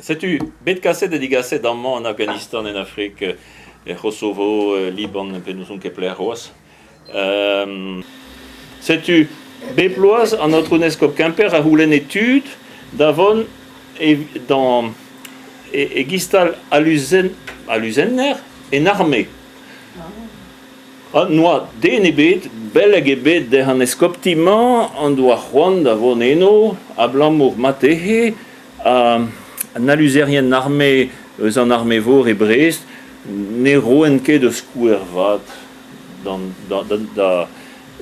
Setu bet kaset ha digaset amañ en Afghanistan, en Afrik, er C'hosovo, Liban, pe n'ouzon ket pelec'h c'hoazh. Setu bep bloaz an aotrou 'n eskob Kemper a c'houlenne tud da vont e gistal aluzenner en arme. N'oa den ebet, beleg ebet dezhañ an eskopti-mañ en doa c'hoant da vont eno abalamour ma tehe an aluzerien arme eus an arme-vor e Brest ne roent ket ur skouer vat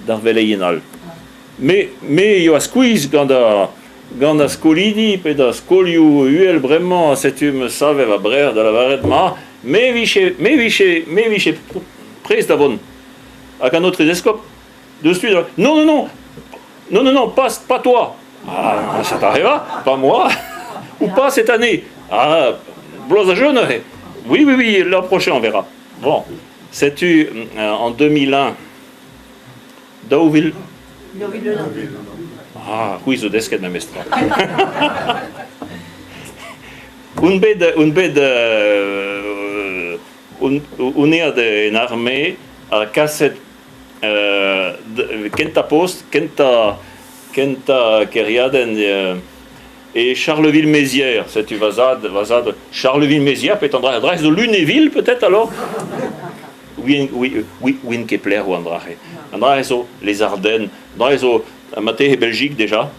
d'ar veleien all. Me a yoa skuizh gant ar skolidi pe da skolioù uhel bremañ, setu 'm eus savet va brec'h da lavaret ma, me 'vije, me 'vije, me 'vije prest da vont. Hag an aotrou eskob deus tu da non, non, non, non, non, non, pas, pas toi. Ah, ça t'arriva, pas moi, ou pas cette année. Ah, bloaz a jeu neuze. Oui, oui, oui, l'an prochain on verra. Bon, setu en 2001, 2000... Ah, c'hwi zo desket memestra. On bet, on bet, on eat en arme ha kaset kentañ post, kentañ, kentañ kêriadenn e Charleville-Mézières. Setu va zad, va zad Charleville-Mézières, peut-être an dra zo Lunéville peut-être alors? Oui, oui, oui, oui, ket plec'h oa an dra-se. An dra-se zo les Ardennes, an dra-se zo maté e Belgique déjà.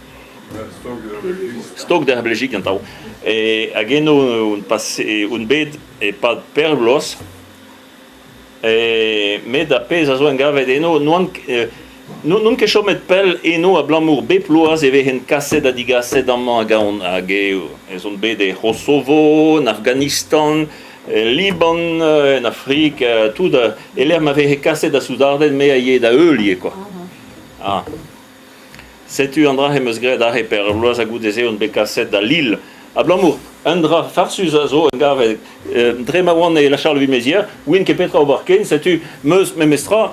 Stok d'ar Belgique an tav. E hag eno on passé, on bet e-pad per bloaz. Met ar pezh a zo engavet eno, n'oan n'on ket chomet pell eno abalamour bep bloaz e vezen kaset ha digaset amañ hag ahont. Hag ez on bet e Kosovo, en Afghanistan, e Liban, en Afrik, tout e-lec'h ma veze kaset da soudarded me a yee da heul ivez kwa. Ah. Setu an dra em eus graet aze per ur bloaz ha goude-se on bet kaset da Lille. Abalamour un dra farsus a zo gavet dre ma oan e La Charleville-Mézières, ouien ket petra ober ken, setu 'm eus memestra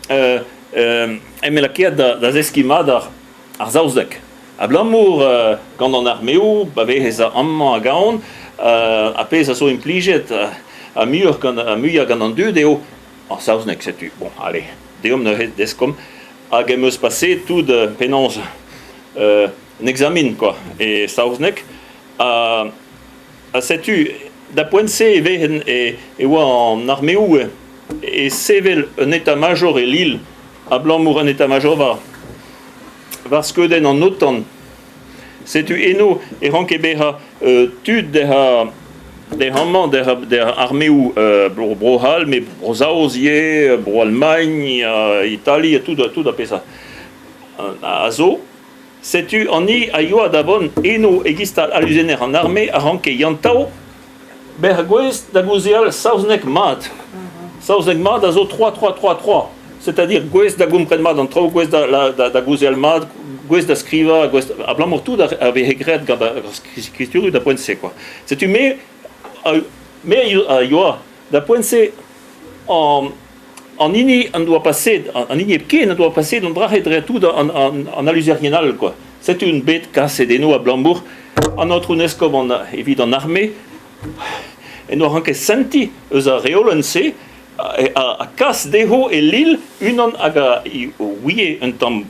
em lakaet da zeskiñ mat ar saozneg. Abalamour gant an armeoù pa vez amañ hag ahont, ar pezh a zo implijet ha muioc'h gant muiañ gant an dud eo ar saozneg, setu. Bon, allez, deomp neuze, deskomp. Hag em eus paseet tout penaos un examen quoi, e saozneg. Ha setu, da poent-se e vezen e oa an armeoù e sevel un état-major e Lille, abalamour un état-major war, war skeudenn an OTAN. Setu eno e ranke bezañ tud dezhañ amañ d'ar armeoù Bro-C'hall, met Bro-Saoz ivez, Bro-Almagn, Itali, tout tout ar pezh a zo. Setu an hini a yoa da vont eno e-giz aluzenner an arme a ranke yantav bezañ gouest da gaozeal saozneg mat. Saozneg mat a zo 3-3-3-3, c'est-à-dire gouest da gompren mat an traoù, gouest da gaozeal mat, gouest da skrivañ, gouest abalamour tout a veze graet gant ar skriturioù da poent-se quoi. Setu me me a yoa da poent-se an hini en doa paseet, an hini hepken en doa paseet an dra-se dre tout an aluzerien all quoi. Setu un bet kaset eno abalamour an aotrou 'n eskob evit an arme en doa ranket sentiñ eus ar reolenn-se ha kas dezho e Lille unan hag a ouie un tamm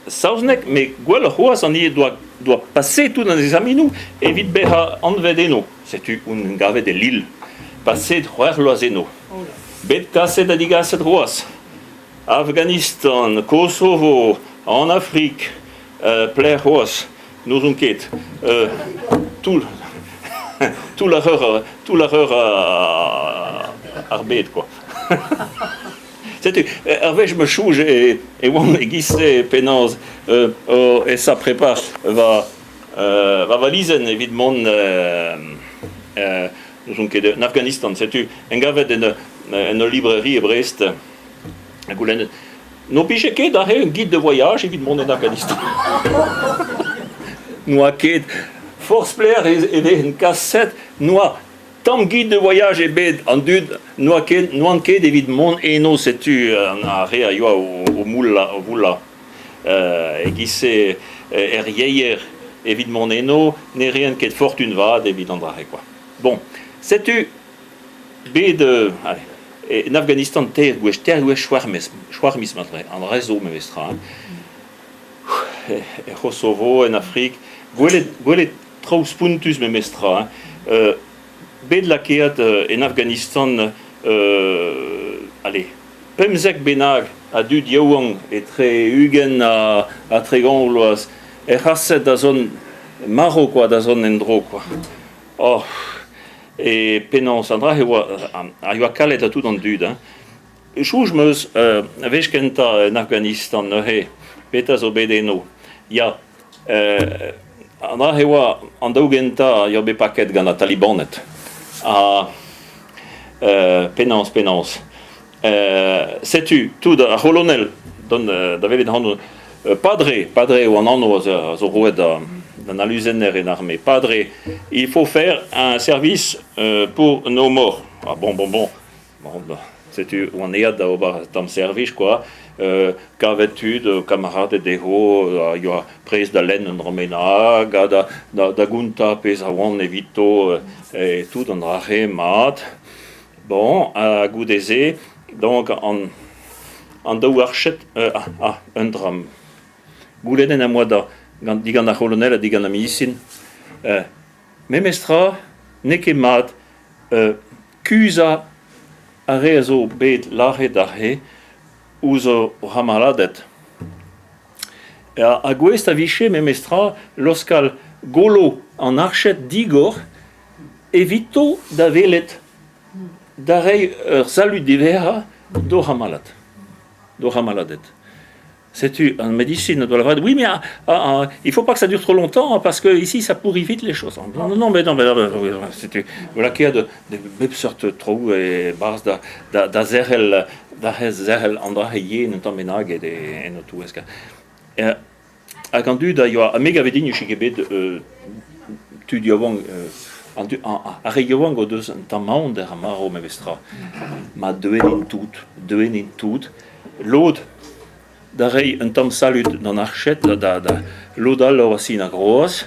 saozneg met gwelloc'h c'hoazh an hini doa doa paseet tout an examinoù evit bezañ anvet eno. Setu on gavet e Lille. Paseet c'hwec'h vloaz eno. Bet kaset ha digaset c'hoazh. Afghanistan, Kosovo, an Afrik, pelec'h c'hoazh, n'ouzon ket. Toull, toull ar eur, toull ar eur ar bed quoi. Setu, ar wech ma soñj e oan e-giz-se penaos e sa prepar va va valizenn evit mont n'ouzon ket en Afghanistan. Setu engavet en en ul librairie e Brest ha goulennet n'ho pije ket aze un guide de voyage evit mont en Afghanistan? N'oa ket. Forzh pelec'h e vezen kaset n'oa tamm guide de voyage ebet an dud n'oa ket n'oant ket evit mont eno setu ar re a yoa o moullañ o voullañ e-giz-se er yeier. evit mont eno ne reent ket fortun vat evit an dra-se kwa. Bon, setu bet allez, en Afghanistan teir gwech, teir gwech c'hwec'h c'hwec'h miz matre, an dra zo memestra. Hein. Er C'hosovo, en Afrik, gwelet, gwelet traoù spontus memestra. Hein. Bet lakaet en Afghanistan allez, 15 bennak a dud yaouank etre 20 ha 30 vloaz er c'haset da zont marv kwa da zont en-dro kwa. Oh, e penaos an dra e oa a yoa kalet ha tout an dud hein. Soñj 'm eus wech kentañ en Afghanistan neuze petra zo bet eno. Ya, an dra e oa an daou gentañ a yoa bet paket gant an Talibaned. Ha penaos, penaos. Setu tout ar c'holonel dont da welet ac'hanon. Padre, Padre eo an anv a zo roet d'an aluzenner en arme. Padre, il faut faire un service pour nos morts. Ah bon, bon, bon. Bon, setu oan aet da ober tamm servij kwa. Kavet tud, kamaraded dezho a yoa prest da lenn un dra bennak ha da, da, da gontañ pezh a oant evito e tout an dra-se mat. Bon, ha goude-se, donc an, an daou arched, ah, ah, un dra. Goulennet am boa da, gant, digant ar c'holonel ha digant ar medisin. Memestra, n'eo ket mat kuzhañ ar re a zo bet lazhet aze ouzh o c'hamaladed. Ha gouest a vije memestra laoskal golo an arched digor evito da welet, da reiñ ur salud diwezhañ d'o c'hamalad, d'o c'hamaladed. Setu an medisin doa lavaret oui mais ah, ah, il faut pas que ça dure trop longtemps parce que ici ça pourrit vite les choses. Non non non mais non mais setu lakaet de bep seurt traoù e-barzh da da da zerc'hel da zerc'hel an dra yen un tamm bennak en ho touesk. Hag an dud a yoa, ha me gave din e ket bet tud yaouank, an dud, ar re yaouank o deus un tamm aon d'ar marv memestra. Ma deuet int tout, deuet int tout. Lod da reiñ un tamm salud d'an arched, da, da lod all ober sin ar groaz,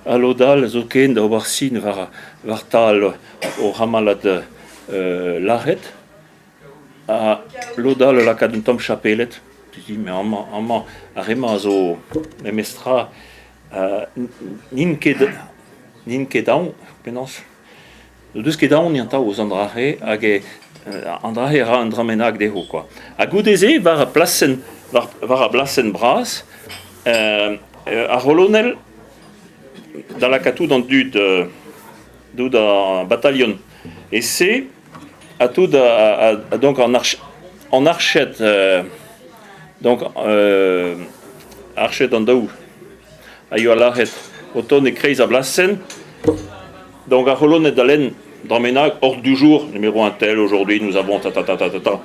ha lod all zoken da ober sin war, war tal o c'hamalad lâret. Ha lod all lakaat un tamm chapeled. Mais amañ, amañ ar re-mañ a zo memestra n'int ket n'int ket aon penaos N'o deus ket aon atav ouzh an dra-se hag an dra-se a ra un dra bennak dezho kwa. Ha goude-se war ar plasenn war, war ar blasenn bras ar c'holonel da lakaat tout an dud tout ar batailhon e se ha tout a, donc an arch, an arched donc arched an daou a yoa lâret o tont e-kreiz ar blasenn. Donc ar c'holoned da lenn dra bennak, ordre du jour, numéro un tel, aujourd'hui nous avons ta ta ta ta ta ta.